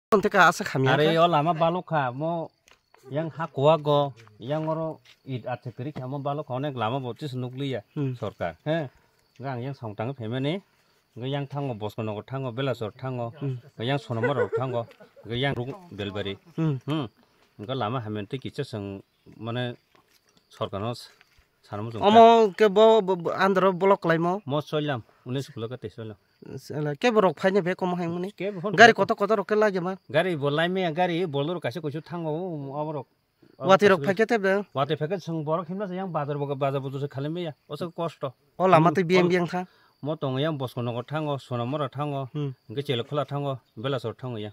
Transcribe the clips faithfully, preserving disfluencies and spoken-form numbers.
Tei ka aswk hamya Are kha? O lama balok kha, mo yang ha kuwa go, yang oro it athe kiri kha, mo balok kha, onek lama bo tis nukliya Hmm. Sorkar, he. Ga ang yang song tang phaimani, ga yang thango, Bosco Nagar thango, Belasor thango, Hmm. ga yang Sonomar rok thango, ga yang ruk Belbari. Hmm. Hmm. Ga lama hamen tei kicha song, mane, Sorkar no sanamo chwng Omo ke bo, bo, bo, andro block laimo? Mo soilam, unis kulo ka tei soilam. Sala, ke borok phaina be komo hai muni? Ke bo hon Gari ko- koto koto rok ke lage ma? Gari bo lai me, gari Bolero kaisa kuisu thango, o, o, aborok. Wati rok phai ke te be? Wati phai ke chwng borok himna se yang bazar bo, bazar bo se khali me ya. O se kosto. O lama tei biyang biyang tha? Mo tongo yang Bosco Nagar thango, Sonomora thango, Hmm. hingke Chelokhola thango, Belasor thango ya.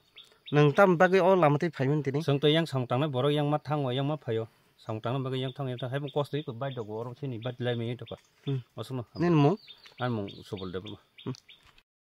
Nwng tam bagwi o lama tei phai mani tini? Chwng to yang samung tangnai borok yang ma thango, yang ma phaio. Samung tangnai bagwi yang thango, yang thango. Hai bo kosto iko bai dogo, oro chini bai lai me toko. Hmm. Osokno. Nini mung? Ani mung Subol Debbarma. Hmm.